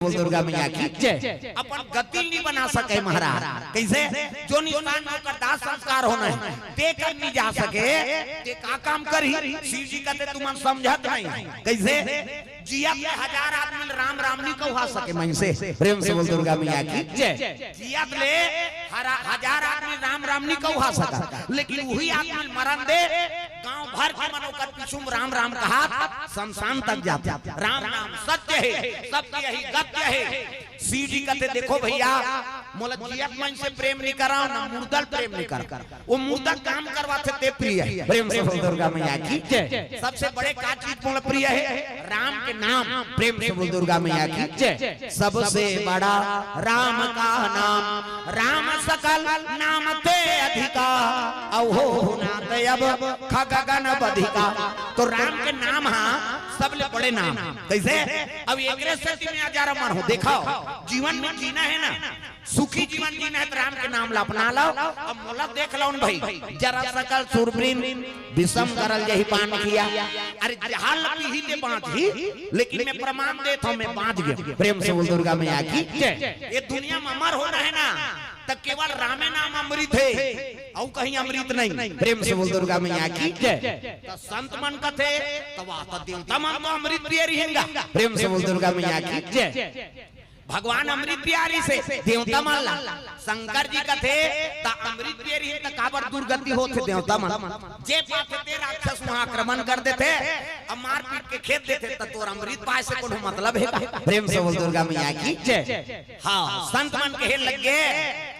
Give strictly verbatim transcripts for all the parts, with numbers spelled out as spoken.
बोल दुर्गा मैया की जय। अपन गति नहीं बना सके महाराज। कैसे? जो निशान ओकर दाह संस्कार होना है, तेकर नहीं जा सके, ते का काम करही? शिव जी कहते, "तुमन समझत नहीं।" कैसे? जियत ले हजार आदमी ल राम राम नहीं कहवा सके मनसे। प्रेम से बोल दुर्गा मैया की जय। जियत ले हरा-, हजार आदमी राम राम नहीं कहवा सका, लेकिन वही आदमी ल मरन दे, गांव भर के मन ओकर पीछू में राम राम कहा, शमशान तक जाते। राम नाम सत्य है, सबकी यही गत्य है। शिव जी कहते, "देखो भैया, मोला जियत मन से प्रेम नहीं करा, ना मुर्दा ल प्रेम नहीं करा।" वो मुर्दा काम करवाथे ते प्रिय है। प्रेम से बोल दुर्गा मैया की जय। सबसे बड़े का चीज मोला प्रिय है? राम के नाम। प्रेम से बोल दुर्गा मैया की जय। सबसे बड़ा राम का नाम, राम सकल नाम ते अधिका, अहो नात अब खगगन बधिका। तो राम के नाम हा सबले बड़े नाम। कैसे? अब एकरे सेती में हजार मन हो। देखो, जीवन में जीना है ना, सुखी जीवन जीना है तो राम के नाम ला अपना लो। अब मोला देख लो न भाई, जरा सकल सुरबीन विषम करल जही पान किया। अरे जहाल पीही ते बाँच ही, लेकिन मैं प्रमाण देत हूँ, मैं बाँच गया। प्रेम से बोल दुर्गा मैया की जय। ये दुनिया में अमर होना है ना, तो केवल रामे नाम अमृत है, और कहीं अमृत नहीं। प्रेम से बोल दुर्गा मैया की जय। तो संत मन कथे, तो वह तो देवता मन तो अमृत पिए रहेंगा। प्रेम से बोल दुर्गा मैया की जय। भगवान अमृत पियारी से देवता मन ला। शंकर जी कथे, त अमृत पिए रहिन त काबर दुर्गति होथे देवता मन? जे पाथे ते राक्षस वहां आक्रमण कर देथे, अब मारपीट के खेद देथे, त तोर अमृत पाए से कोनो मतलब हे का? प्रेम से बोल दुर्गा मैया की जय। हाँ, संत मन कहे लगे,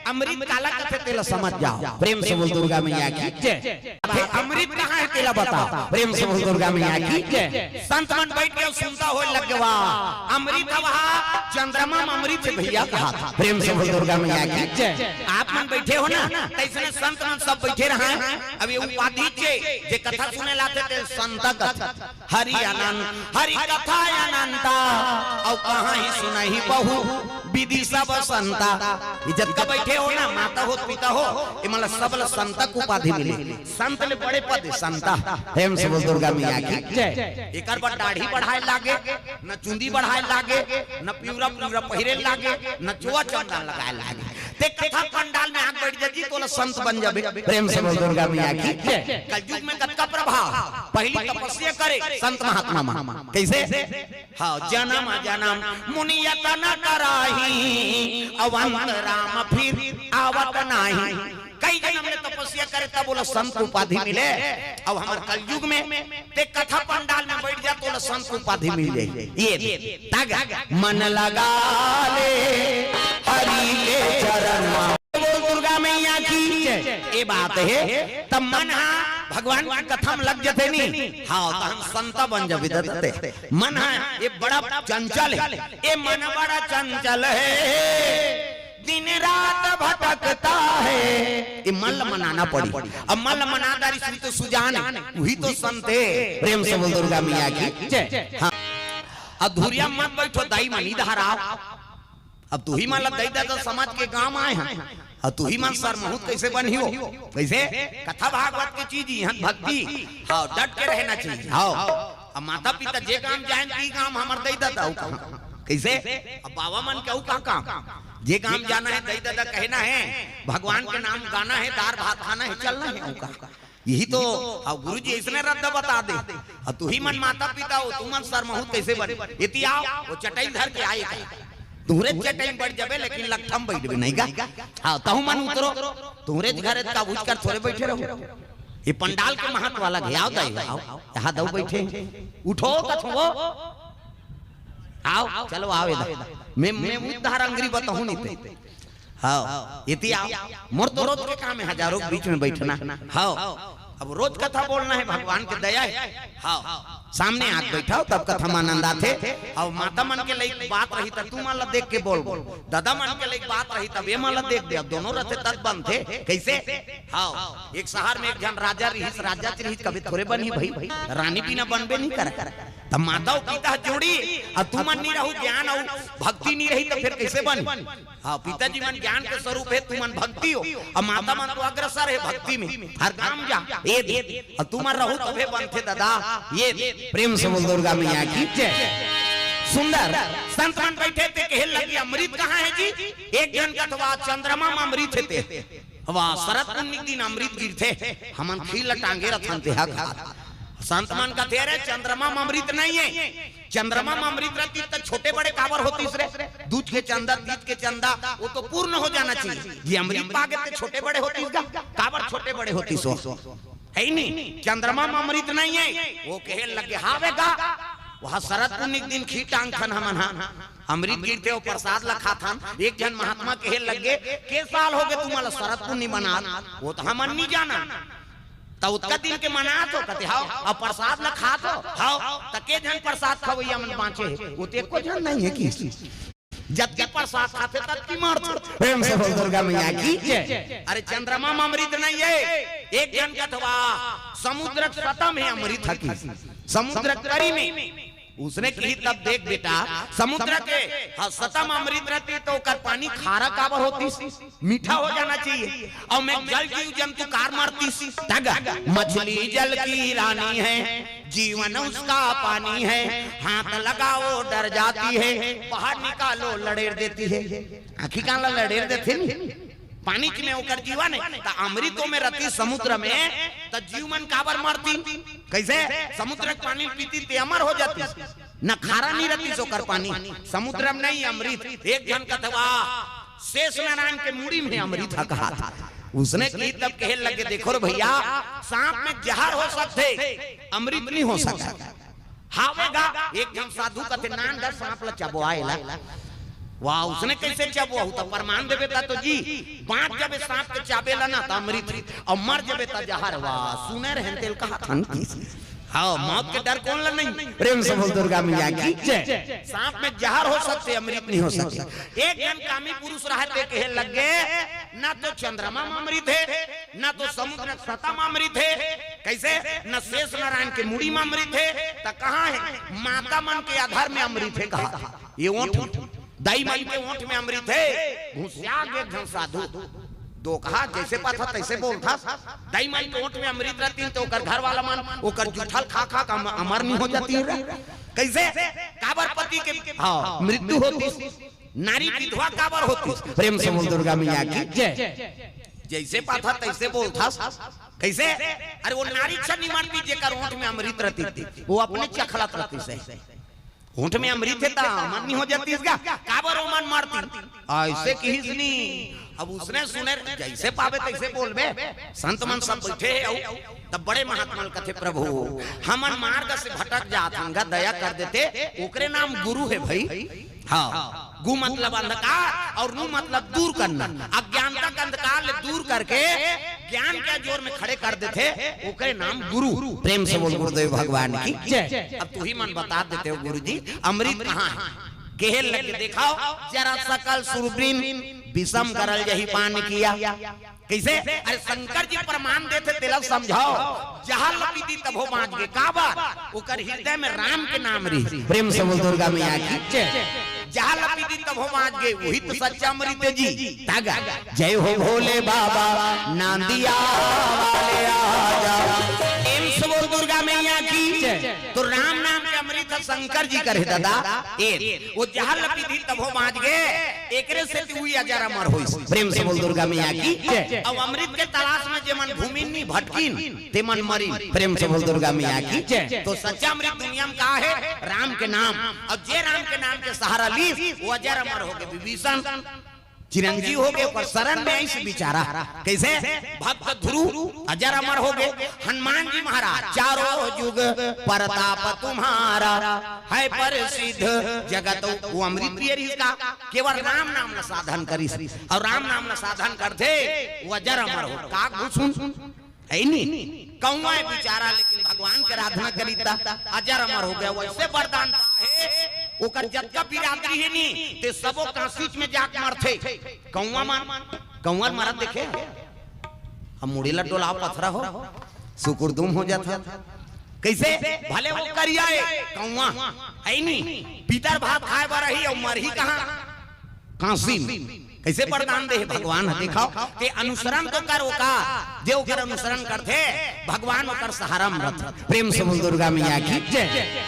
अमृत काला कथे तेला समझ जाओ। प्रेम से बोल दुर्गा मैया की जय। अमृत कहाँ है तेला बताओ। प्रेम से बोल दुर्गा मैया की जय। संत मन बैठ के सुनता हो लग गवा, अमृत हवा चंद्रमा में अमृत है भैया कहा था। प्रेम से बोल दुर्गा मैया की जय। आप मन बैठे हो ना, तैसने संत मन सब बैठे रहा। अब ये उपाधि चे जे कथा सुने लाते ते संत कथा। हरि अनंत, हरि कथा अनंता, और कहाँ ही सुनही बहु विधि सब संता। ये जतका बैठे हो ना, माता हो, पिता हो, ये मतलब सब ल संत के उपाधि मिले। संत ले बड़े पद है संता। प्रेम से बोल दुर्गा मैया की जय। एकर बर दाढ़ी बढ़ाए लागे, न चुंदी बढ़ाए लागे, न पिवरा पिवरा पहिरे लागे, न चोआ चंदन लगाए लागे। ते कथा पंडाल में आग बैठ जाजी, तोला संत बन जाबे। प्रेम से बोल दुर्गा मैया की जय। कलयुग में कतका प्रभाव, पहली तपस्या करे संत महात्मा मन। कैसे? हाँ, जन्म जन्म मुनि यतन कराही, अवंत राम फिर आवत नाही। कई जन्म ले तपस्या करे तब ओला संत उपाधि मिले। अब हमर कलयुग में ते कथा पंडाल में बैठ जा तो ओला संत उपाधि मिल जाए। ये तग मन लगा ले हरि के चरण में। बोल दुर्गा मैया की जय। ये बात है, तब मन हा भगवान की कथा में लग जथे नी। हाँ, तो हम संत बन जाबे ददते। मन हा ये बड़ा चंचल है, ये मन बड़ा चंचल है, दिन रात भटकता है। ये मन ल मनाना पड़ी। अब मन ल मना दारी सुई तो सुजान है, वही तो संत है। प्रेम से बोल दुर्गा मैया की जय। हाँ, अधूरिया मत बैठो दाई मन, इधर आओ। अब तुही मन ला दई ददा समझ के गांव आए हैं, और तुही मन सरमहुत कैसे बनी हो? कैसे? कथा भागवत की चीज इहन भक्ति, हाँ, डट के रहना चाहिए। हाँ, अब माता पिता जे गांव जाए ती गांव हमर दई ददा, अउ कहाँ? कैसे? अब बाबा मन के अउ कहाँ काम? जे गांव जाना है, दई ददा कहना है, भगवान के नाम गाना है, दार भात खाना है, चलना है, अउ कहाँ? यही तो, अब गुरु जी इसने रद्द बता दे। अब तुही मन माता पिता हो, तुमन सरमहुत कैसे बने? इति आओ, वो चटई धर के आए। तुहरे चटई में बैठ जाबे, लेकिन लकठम बैठबे नहीं गा। हाँ, तहु मन उतरो, तुहरे घर का उठ कर थोड़े बैठे रहो। ये पंडाल के महत्व अलग है। आओ दाई, आओ, यहाँ दऊ बैठे हैं। उठो कथो, आओ, चलो आओ इधर। मैं, मैं उद्धार अंगरी बताऊँ नहीं ते। हाँ, इति आओ। मोर तो रोज के काम है हजारों के बीच में बैठना। हाँ, अब रोज कथा बोलना है, भगवान के दया है। हाँ, सामने आके बैठाओ, तब कथा में आनंद आथे। और माता मन के लइक बात रही त तू मन ला देख के बोल, बोल। दादा मन के लइक बात रही तब ये मन ला देख दे। अब दोनों रथे तब बनथे। कैसे? हाँ, एक शहर में एक झन राजा रहिस, राजा च रहिस, कभी थोड़े बनही भाई, रानी बिना बनबे नहीं करे। तब माता अउ पिता जोड़ी, अब तू मन नहीं रहू, ज्ञान अउ भक्ति नहीं रही, तो फिर कैसे बनी? हाँ, पिताजी मन ज्ञान के स्वरूप है, तू मन भक्ति हो, और माता मन तो अग्रसर है भक्ति में, हर काम जा, ये दे, और तू मन रहू तभे बनथे दादा, ये दे। प्रेम से बोल दुर्गा मैया की जय। सुंदर। संत मन बैठे ते कहे लगे, "अमृत कहाँ हे जी?" एक झन कथे, "वाह, चंद्रमा म अमृत हे ते।" वाह, शरद पुन्नी के दिन अमृत गिरथे, हमन खीर ल टांगे रथन तेहा खात। संत मन कथे, "अरे, चंद्रमा म अमृत नहीं हे, चंद्रमा म अमृत रहतिस त छोटे बड़े काबर होतिस रे? दूज के चंदा, तीज के चंदा, वो तो पूर्ण हो जाना चाहिए। ये अमृत पागे ते छोटे बड़े होतिस गा, काबर छोटे बड़े होतिस हो?" हे नी, चंद्रमा म अमृत नहीं हे। वो कहे लगे, "हावे गा।" वह शरद पुन्नी के दिन खीर टांगथन हमन हा, अमृत गिरथे, वो प्रसाद ल खाथन। एक झन महात्मा कहे लगे, "के साल होगे तुम्हारा शरद पुन्नी मनात?" वो तो हमन नहीं जाना। त ओतका दिन के मनात हो, कथे, "हव।" अब प्रसाद ल खात हो, "हव।" त के झन प्रसाद खवैया मन बांचे हे? वो तो एको झन नहीं हे कि जतके प्रसाद खाथे, ततकी मरथे। प्रेम से बोल दुर्गा मैया की जय। अरे, चंद्रमा म अमृत नहीं हे। एक झन कथे, "वाह, समुद्र के सतम हे अमृत हकी, समुद्र के तरी में।" उसने कही, "तब देख बेटा, समुद्र के ह सतम अमृत रहतिस त ओकर पानी खारा काबर होतिस? मीठा हो जाना चाहिए। अउ मैं जल जीव जंतु कार मरतिस, तग मछली जल की रानी है, जीवन उसका पानी है, हाथ लगाओ डर जाती है, बाहर निकालो लड़ेर देती है।" आँखी कान ला लड़ेर देथे नी, पानी में ओकर जीवन हे, त अमृतो में रहतिस समुद्र में, त जीव मन काबर मरतिस? कैसे? समुद्र के पानी पीतिस ते अमर हो जातिस, न खारा नहीं रहतिस ओकर पानी। समुद्र में नहीं अमृत। एक झन कथे, "वाह, शेष नारायण के मुड़ी में अमृत ह," कहा था। उसने कही तब कहे लगे, "देखो रे भैया, सांप में जहर हो सकथे, अमृत नहीं हो सकता।" हावे गा, एक झन साधु कथे, "नान गा सांप ल चबवा एला।" वाह, उसने कैसे चबवा? हूँ त प्रमाण देबे ता तो जी, बाँच जबे सांप के चाबे ला ना त अमृत, अउ मर जबे त जहर। वाह, सुने रहेन तेला कहा थन कि हाँ, मौत के डर कोन ला नहीं? प्रेम से बोल दुर्गा मैया की जय। सांप में जहर हो सकथे, अमृत नहीं हो सकथे। एक झन कामी पुरुष रहे ते कहे लगे, "ना तो चंद्रमा म अमृत हे, ना तो समुद्र सतम अमृत हे।" कैसे? "न शेष नारायण के मुड़ी म अमृत हे, त कहाँ हे? माता मन के अधर में अमृत हे," कहा। ये ओंठ, दाई मन के ओंठ में अमृत हे। घुसिया गे एक झन साधु, दोकहा, जैसे पाथा तैसे बोलथस। दाई मन के ओंठ में अमृत रहतिस त ओकर घर वाला मन ओकर जूठल खा खा के अम-, अमर नहीं हो जातिस रे। कैसे? काबर पति के, हाँ, मृत्यु होतिस। नारी विधवा काबर होतिस? प्रेम से बोल दुर्गा मैया की जय। जैसे पाथा तैसे बोलथस। कैसे? अरे वो नारी छन नहीं मरतिस जेकर ओंठ में अमृत रहतिस, वो अपने चखलत रहतिस हे। ओंठ में अमृत हे त अमर नहीं हो जातिस गा? काबर ओमन मरतिस? ऐसे किहिस नी। अब उसने सुने, जैसे पाबे तैसे बोलबे। संत मन सब बैठे हे अउ तब बड़े महात्मा ल कथे, "प्रभु, हमन मार्ग से भटक जात हन गा, दया कर देते।" ओकरे नाम गुरु हे भाई। हाँ, गु मतलब अंधकार अउ रु मतलब दूर करना। अज्ञानता के अंधकार ले दूर करके ज्ञान के जोर में खड़े कर देथे, ओकरे नाम गुरु। प्रेम से बोल गुरुदेव भगवान की जय। अब तुही मन बता देते हो गुरुजी, अमृत कहाँ हे? केहे लगे देखाओ जरा सकल सुरबीन, विषम गरल जही पान किया। कैसे? अरे शंकर जी प्रमाण देथे, तेला समझाओ। जहर ल पीतिस तभो बाँच गे, काबर? ओकर हृदय में राम के नाम रहिस। प्रेम से बोल दुर्गा मैया की जय। जहर ल पीतिस तभो बाँच गे, वही तो सच्चा अमृत हे जी। तागा, जय हो भोले बाबा, नांदिया वाले आजा। प्रेम से बोल दुर्गा मैया की जय। तो राम नाम के अमृत ह शंकर जी करे दादा। ए, वो जहर ल पीतिस तभो बाँच गे, एकरे सेती उही अजर अमर होइस। प्रेम से बोल दुर्गा मैया की जय। अब अमृत के तलाश में जे मन घूमिन नी भटकिन, ते मन मरिन। प्रेम से बोल दुर्गा मैया की जय। तो सच्चा अमृत दुनिया में का हे? राम के नाम। अउ जे राम के नाम के सहारा लिस, वो अजर अमर होगे। विभीषण चिरंजीव होगे, ओकर शरण में आइस बिचारा। कैसे? भक्त ध्रुव अजर अमर होगे। हनुमान जी महाराज, चारों जुग परताप तुम्हारा, है प्रसिद्ध जगत। वो अमृत पिए रहिस का? केवल राम नाम ल साधन करिस, अउ राम नाम ल साधन करथे, वो अजर अमर हो। काग घुसुन हे नी, कौआ हे बिचारा, लेकिन भगवान के आराधना करिस त अजर अमर होगे। वैसे वरदान हे, ओकर जतका बिरादरी हे नी, ते सबो कांसीच में जाके मरथे। कौआ मन, कौआ मरत देखे? अब मुड़ी ल डोलाव पथरा हो, सुकुरदुम हो जाथे। कैसे? भले वो करिया हे, कौआ हे नी, पितर भात खाए बर आही अउ मरही कहाँ? कांसी में। कैसे वरदान दे हे भगवान ह? देखाओ, ते अनुसरण तो कर ओकर, जे ओकर अनुसरण करथे, भगवान ओकर सहारा में रथे। प्रेम से बोल दुर्गा मैया की जय।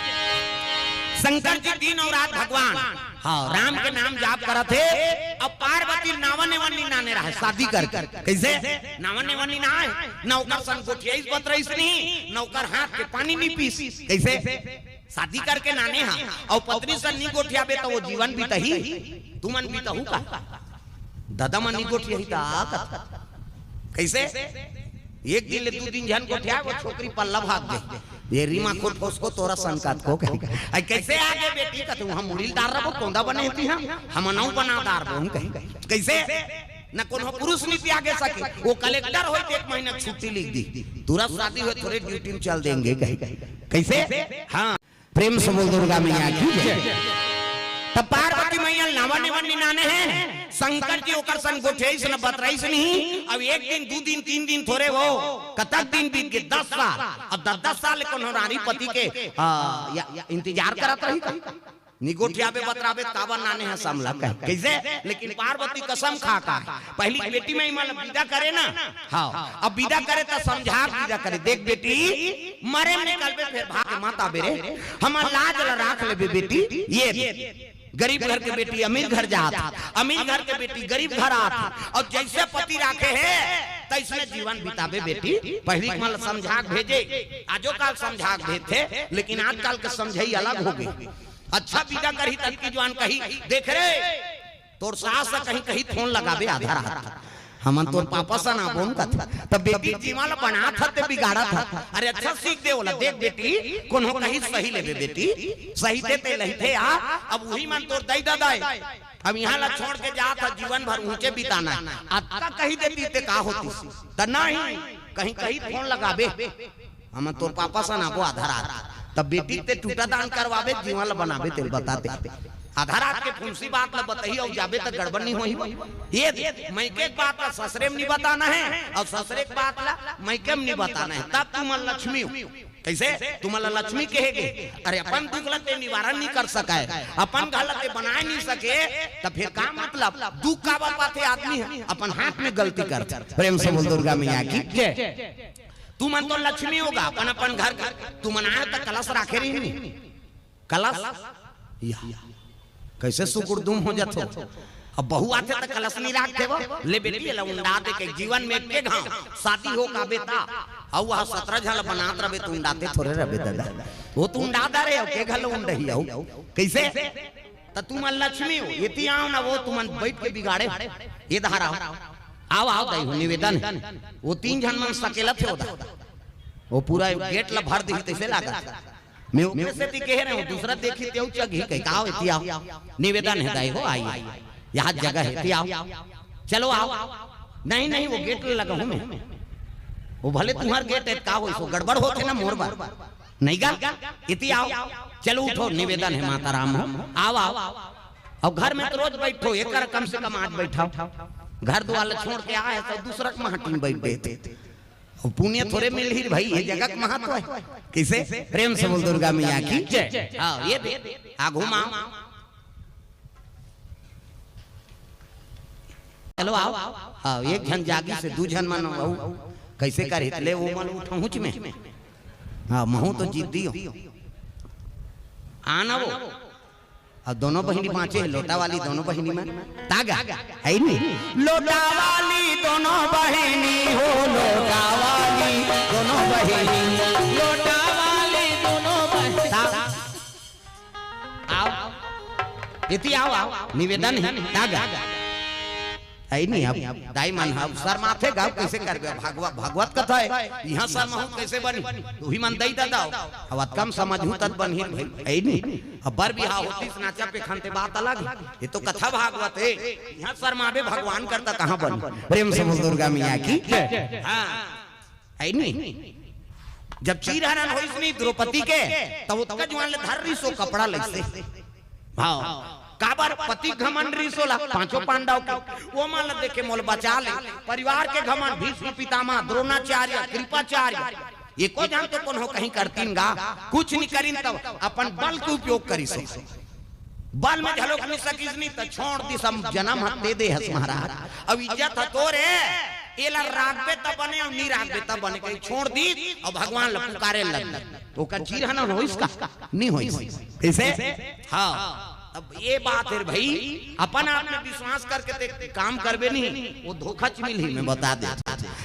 शंकर जी दिन अउ रात भगवान, हाँ, राम के नाम जाप करत हे। अब पार्वती नावन नेवन निनाने रहे शादी करके। कइसे? नावन नेवन निनाए, न ओकर संग गोठियाइस बतरइस नहीं, न ओकर हाथ के पानी नी पीस। कइसे? शादी करके नाने हा, अउ पत्नी संग नी गोठियाबे त वो जीवन बितही? तुमन बितहू का? ददा मन नी गोठियाही त आ कथे। कइसे? एक दिन ले दू दिन झन गोठियाए, वो छोकरी पल्ला भाग गई। ये रीमा खुद उसको तोरा संकात को कही। आई कइसे आगे बेटी? कथे हम मुड़ी ल डार रबो, कोंदा बने हती हम, हम नौ बना डार बो, हम कही। कइसे? न कोनो पुरुष नी त्यागे सके। वो कलेक्टर होई त एक महीना छुट्टी लिख दी। तुरंत शादी होय, थोरे ड्यूटी में चल देंगे कही। कइसे? हाँ। प्रेम से बोल दुर्गा मैया की जय। तब पार्वती मैया नावन नेवन निनाने हे, शंकर जी ओकर संग गोठियाइस न बतरइस नहीं। अब एक दिन, दू दिन, तीन दिन थोरे हो, कतक दिन बीत गे? दस साल। अब दस दस साल कोनो नारी पति के, आ, या, या इंतजार करत रही का? नी गोठियाबे बतराबे त काबर नाने हस हमला कहे। कइसे? लेकिन पार्वती कसम खा का, पहिली बेटी में इमन विदा करे ना, हाँ, अब विदा करे त समझा के विदा करे। देख बेटी, मरे में निकलबे फेर भाग के मत आबे रे, हमर लाज ला राख लेबे बेटी। ये गरीब घर के बेटी अमीर घर जात, अमीर घर के बेटी गरीब घर आत, अउ जइसे पति राखे हे तइसने जीवन बिताबे बेटी। पहिली के मन ल समझा के भेजे, आजो काल समझा के भेजथे, लेकिन आजकाल के समझई अलग हो गे। अच्छा विदा करही तब की जुवान कही, देख रे, तोर सास ह कहीं कहीं फोन लगाबे आधा रात, हमन तोर पापा सन आबोन कथे। त बेटी जीवन ल बनात हस ते बिगाड़त हस। अरे अच्छा सीख दे ओला। देख बेटी, कोनो कहीं सही लेबे बेटी, सही ते ते लहिथे आ। अब उही मन तोर दई ददा हे, अब इहाँ ला छोड़ के जात हस, जीवन भर उहें बिताना हे। अतका कही देतिस ते का होतिस? त नहीं, कहीं कहीं फोन लगाबे, हमन तोर पापा सन आबो आधा रात। तब बेटी ते टूटा दान करवाबे, जीवन ला बनाबे, तेला बताते। आधा रात के फुंसी बात ला बताही अउ जाबे त गड़बड़ नी होही। ये दे, मइके के बात ला ससरे में नी बताना हे अउ ससरे के बात ला मइके में नी बताना हे। तब तुमन लक्ष्मी हो। कइसे? तुमन ला लक्ष्मी कहे गे। अरे अपन दुख ला ते निवारण नी कर सकय, अपन घर ला ते बनाए नी सके, त फेर का मतलब? दुख काबर पाथे आदमी ह? अपन हाथ में गलती करथे। प्रेम से बोल दुर्गा मैया की जय। तुमन तो लक्ष्मी हो गा, अपन अपन घर के। तुमन आए त कलश राखे रही नी। कलश या कइसे सुकुड़दुम हो जाथो। अब बहू आथे त कलश नी राखथे वो। ले बेटी, एला उंडा दे के जीवन में एके घांव शादी हो का बेटा। अउ वह सतरा झन बनात रबे त उंडाते थोरे रबे ददा। वो तो उंडा डारे हो, के घलो उंडही हो। कइसे? त तुमन लक्ष्मी हो, एती आओ ना, वो तुमन बइठ के बिगाड़े। ये धारा हो। आओ, आओ, दई हो, निवेदन हे। वो तीन झन मन सकेलत हे, वो दा। वो पूरा गेट ला भर दिही, तइसे लागत। मैं ओकरे सेती कहे रहे हूँ, दूसरा देखी तेऊ चघी कही, का हो, एती आओ। निवेदन हे, दई हो, आई। यहाँ जगह हे, एती आओ। चलो, आओ। नहीं, नहीं, वो गेट लगा हूँ मैं। वो भले तुम्हार गेट हे, का हो, इसको गड़बड़ होथे ना, मोर बर। नहीं गा, एती आओ। चलो उठो, निवेदन हे माता राम हो, आओ, आओ। अउ घर में तो रोज बइठो, एकर कम से कम आज बइठाओ। घर दुआर ल छोड़ के आए हस त दूसरा के महटी में बइठ गे। अउ पुनिया थोरे मिलही रे भई, ये जगह के महत्व हे। कइसे? प्रेम से बोल दुर्गा मैया की जय। हाँ, ये दे, आगू मा। चलो आओ। हाँ, एक झन जागिस हे, दू झन मन अउ कइसे करही त ले वो मन उठहूँच में। हाँ, महूँ तो जिद्दी हूँ। आना वो। अउ दोनों बहिनी बाँचे हे, लोटा वाली दोनों बहिनी मन। तागा, हे नी? लोटा वाली दोनों बहिनी हो, लोटा वाली दोनों बहिनी। लोटा वाली दोनों बहिनी। ता-, आओ। एती आओ, आओ। निवेदन हे, तागा। हे नी, अब दाई मन ह शर्माथे गा, कइसे करबे? भागवत, भागवत कथा हे, इहाँ शर्माहूँ त कइसे बनही? तुही मन दई ददा हो। अब अतका म समझहू तब बनही भई, हे नी? अब बर बिहाव होतिस, नाचा पेखन ते बात अलग हे। ये तो कथा भागवत हे, इहाँ शर्माबे भगवान कर त कहाँ बनही? प्रेम से बोल दुर्गा मैया की जय। हाँ। हे नी? जब चीरहरण होइस नी द्रौपदी के, तब ओतका जुवान ले धर रहिस ओ कपड़ा लइसे। हाँ। काबर? पति घमंड रहिस ओला, पांचों पांडव के। ओ मन ल देखे मोला बचा ले। परिवार के घमंड, भीष्म पितामह, द्रोणाचार्य, कृपाचार्य, एको झन तो कोनो कहीं करतिन गा, कुछ नी करिन, तब अपन बल के उपयोग करिस। बल में घलोक नी सकिस नी, त छोड़ दिस, हम जनम ह ते दे हस महाराज, अब इज्जत ह तोरे। एला राखबे त बने अउ नी राखबे त बने, कहीं छोड़ दी अउ भगवान ल पुकारे लग, तो ओकर चीर हनन होइस का? नी होइस। कइसे? हाँ, अब ये बात हे भाई, अपन आप में विश्वास करके ते काम करबे नी, वो धोखा च मिलही, मैं बता दे।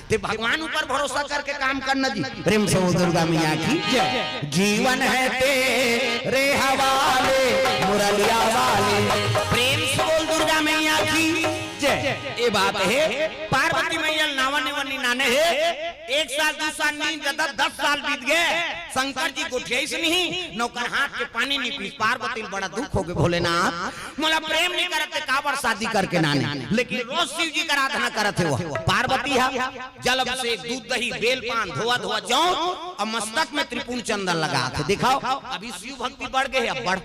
ते भगवान ऊपर भरोसा करके काम करना जी। प्रेम से बोल दुर्गा मैया की जय। जीवन है तेरे हवाले, मुरलिया वाले। प्रेम से बोल दुर्गा मैया की जय। ये बात हे, पार्वती मैया नावा नेवा नी नाने हे, एक साल, दू साल नी, ज्यादा दस साल बीत गे। शंकर जी गोठियाइस नहीं, न ओकर हाथ के पानी नी पीस। पार्वती ल बड़ा दुख होगे, भोलेनाथ, मोला प्रेम नी करत ते काबर शादी करके नाने, लेकिन रोज शिव जी के आराधना करत हे वो। पार्वती हा जल अभिषेक, दूध दही, बेल पान, धोवा धोवा जौ, अउ मस्तक में त्रिपुंड चंदन लगाथे। दिखाओ, अभी शिव भक्ति बढ़ गे हे, अब बढ़,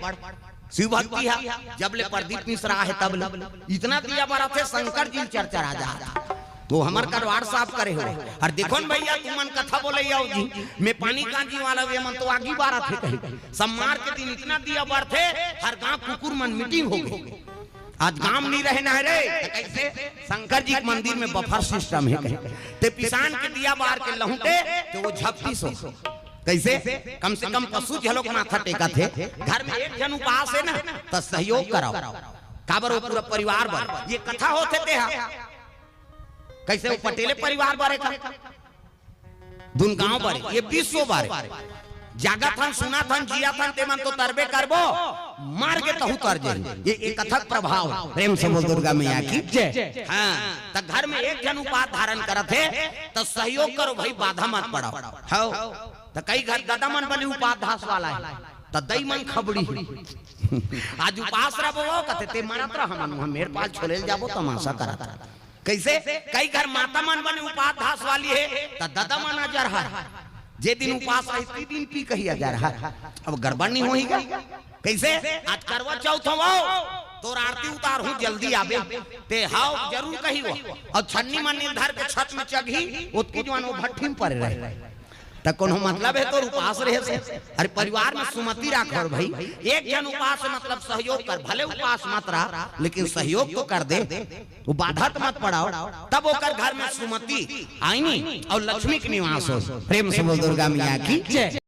शिव भक्ति हा, जब ले प्रदीप मिश्रा हे तब ले इतना दिया बरत हे, शंकर जी चरचरा जात हे। तो हमर कटवार साफ करे हो। अउ देखो न भैया, तुमन कथा बोले आओ जी, मैं पानी कांजी वाला, ये मन तो आगी बारत हे कहीं। सम्मार के दिन इतना दिया बरथे, हर गांव कुकुर मन मीटिंग होगे। आज गांव नी रहे ना रे, त कइसे? शंकर जी के मंदिर में बफर सिस्टम हे कहीं। ते पिसान के दिया बार के लहुटे, तो वो झपटी सो। कइसे? कम से कम पशु झलोक माथा टेकत हे। घर में एक झन उपास हे ना, त सहयोग कराओ। काबर वो पूरा परिवार बर। ये कथा होथे ते हा। कइसे वो पटेले परिवार बर हे का? दुन गांव बर हे, ये विश्व बर हे। जागत हन, सुनत हन, जियत हन, ते मन तो तरबे करबो, मर गे तहू तर जाही। ये, ये कथा के प्रभाव हे। प्रेम से बोल दुर्गा मैया की जय। हाँ, त घर में एक झन उपास धारण करत हे, त सहयोग करो भाई, बाधा मत पड़ाओ। हव, त कई घर ददा मन बने उपास धास वाला हे, त दई मन खबड़ी। आज उपास रबो, कथे ते मरत रह, हमन उहाँ मेर पाल छोले ल जाबो, तमाशा करत। कइसे? कई घर माता मन बने उपास धास वाली हे, त ददा मन अजर हर। जे दिन उपास रही, ती दिन पी कही अजर हर। अब गड़बड़ नी होही का? कइसे? आज करवा चौथ हो, तोर आरती उतारहूँ, जल्दी आबे। ते हव जरूर कही वो। अउ छन्नी मन्नी धर के छत में चघही, ओतकी जुवान वो भट्ठी में परे रहे। त कोनो मतलब हे तोर उपास रहे से? अरे परिवार में सुमति राख भाई, एक झन उपास हे मतलब सहयोग कर, भले उपास मत रह, लेकिन सहयोग तो कर दे। वो बाधा त मत पड़ाओ, तब ओकर घर में सुमति आइनी अउ लक्ष्मी के निवास हो। प्रेम से बोल दुर्गा मैया की जय।